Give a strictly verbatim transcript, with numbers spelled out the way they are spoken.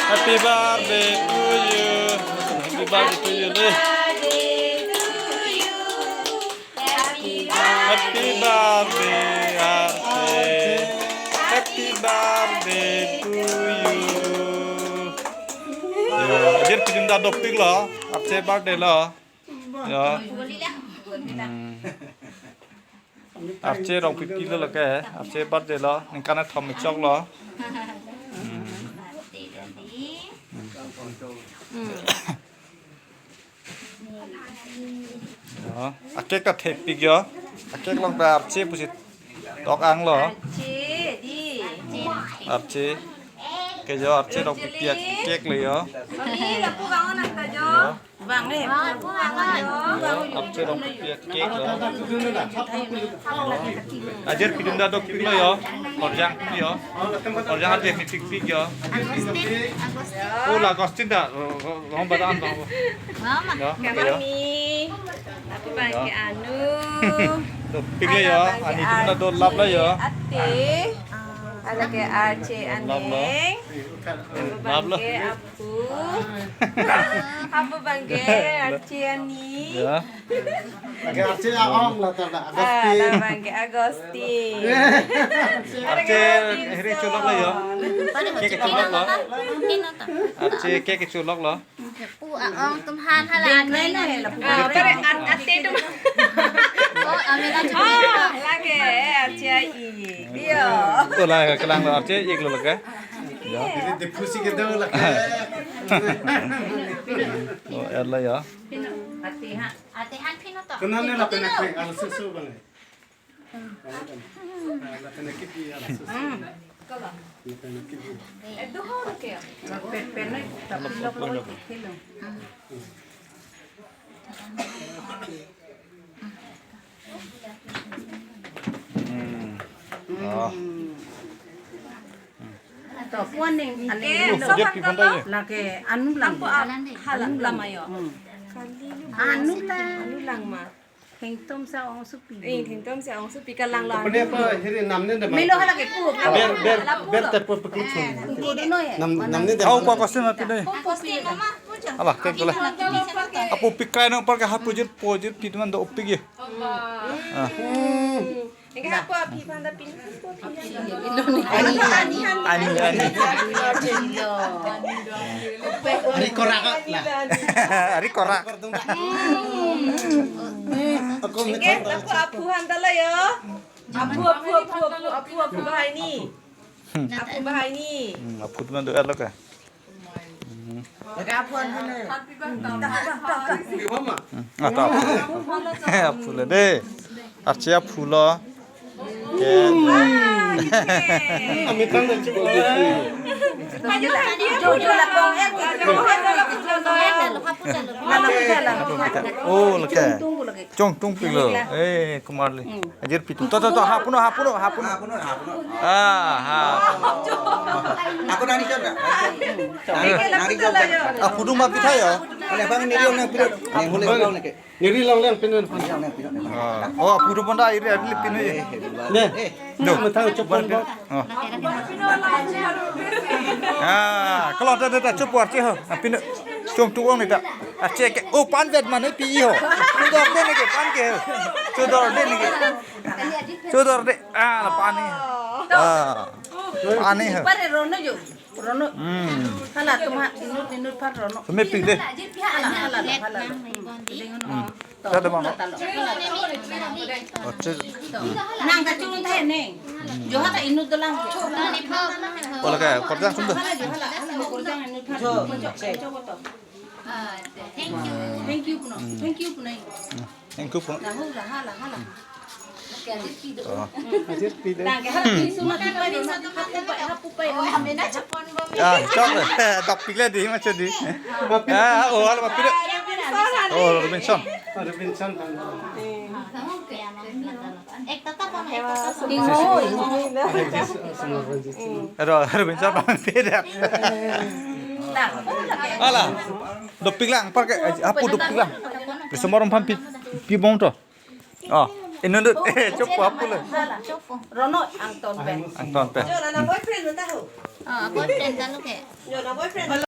Happy birthday to you. Happy birthday to you, le. Happy birthday, Arche. Happy birthday to you. Yo, ajir pidun ta dopik lo. Arche birthday lo. Yo. Hmm. Arche Rongpipi lo lake. Arche birthday lo. Ningkan kethom chok lo. Hmm. Yo, a-cake ta thepik yo. A-cake along ta Arche pusi tok ang lo. Arche, di. Arche. Ke yo, Arche Rongpipi a-cake lo yo. Mami, lapu bang-o nang ta yo. Yo. Bang, eh. Lapu bang-o yo. Yo, Arche Rongpipi a-cake lo. Ajir pidun ta dopik lo yo. Korjang pi yo. Korjang ajir mepikpik yo. Agustin, Agustin. Oh, la Agustin ta. Ro-, ro-, rong badan bang. Mama. Yo, ke yo. Mami. Lapu bang ke anu. Dopik lo yo. Ala bang ke ani tu na do lap lo yo. Ate. Ala ke Arche aneng. Lap lo. Bang ke apu. Apu bang ke Arche ani. Ya. Lake Arche a-ong la ta la, ah, Agustin. La bang ke Agustin. Arche hiri cholok lo yo. Cake cholok lo. Arche cake cholok lo. Pu a-ong atum han hala. Ding nai nai la pu. Ah, pare at ate atum. Oh, amin aja. Oh, lake Arche a-ik. Yo. To la kelang lo Arche ik lo lake. Ya. Ini depusi ke do lake. Oh, er lo ya. Ate ha. Ate han pino to. Kenal ni lapen kring, ala susu bang. Ala kena kipi, ala susu. Ala kena kipi. Pe-, pe-, pe-, tapi lok lok kilo. Hmm. Oh. To, kuan ning, ane, ke, lo. Sobat dia pi pon ta ye? Lake anu lang. Hala, anu lang. Lama yo. Hmm. Anu lang. Anu lang ma. Thengtom sa ong supi. Eh, thengtom sa ong supi kalang lang. Pada apa hiri namne de? Melo hala ke pu. Ber, ber, ber tepo pekut sun. Pu do no ye. Nam, namne de. Au pa koste ma pi de. Pu, pu, pi. Ala, ke kala. Apu pikai no par ke hapu jut po jut pi teman do upik ye. Ah. Hmm. Enggak apa, api panda pin. Ani, ani. Ari korak lah. Ari korak. Aku enggak, aku apu handa la yo. Apu, apu, apu, apu, apu, apu bahai ni. Apu bahai ni. Hmm, apu teman doa lo ka. Hmm. Ada apu anu le. Hmm. Ah, ta apu. Apu le de. Arche apu lo. Ke. Ami tang le chup. Oh, lake. Chongtung pilo. Eh, kumar le. Ajir pitu. To, to, to, hapunon, hapunon, hapunon. Hapunon, hapunon. Ah, ha. Ako nang rijok na. Nang rijok na. Ah, pudum ma pitha yo. Ole bang neri long nang pidun. Neng hule bang neke. Neri long nang pidun. Neri long nang pidun. Ah. Oh, pudum pon ta iri iri pidun ye. Ne. Do. Methang chopon bang. Oh. Ah, kalau ada ada chop Arche ho. Ah, pidun. Chongtung ni ta. Arche ke. Oh, pan vet mane pi ho. Chodor de neke pan ke ho. Chodor de neke. Chodor de, ah, la pani. Ah. Pani ha. Pare rono jo. Rono. Hmm. Hala tuma inut inut par rono. Tumi pi de. Hala hala hala. Hmm. Ada bang. Oke. Nang ta chun ta ne. Jo ha ta inut dolang. Ola ka, korjang sunda. Hala jo hala hala korjang inut par. Jo jo jo. Thank you. Thank you puno. Thank you puno. Thank you puno. Lahu laha laha laha. Oh. Ajir pi de. Tangke hal pi suma di pai suma di hapu pai hapu pai. Oh, amena chapon bo. Ah, chok. Dopik le di ma chodi. Ah, oh, hal ma pi de. Oh, Robinson. Robinson. Ek tata pon ek tata. Ingo ingo. Ro Robinson pon pi de. Ala. Dopik lang, par ke, apu dopik lang. Bisa morom pam pi, pi bom to. Oh, inut, eh, chop apu le. Rono angton pen. Angton pen. Jo, nana boyfriend lo tahu. Ah, boyfriend ta lo ke.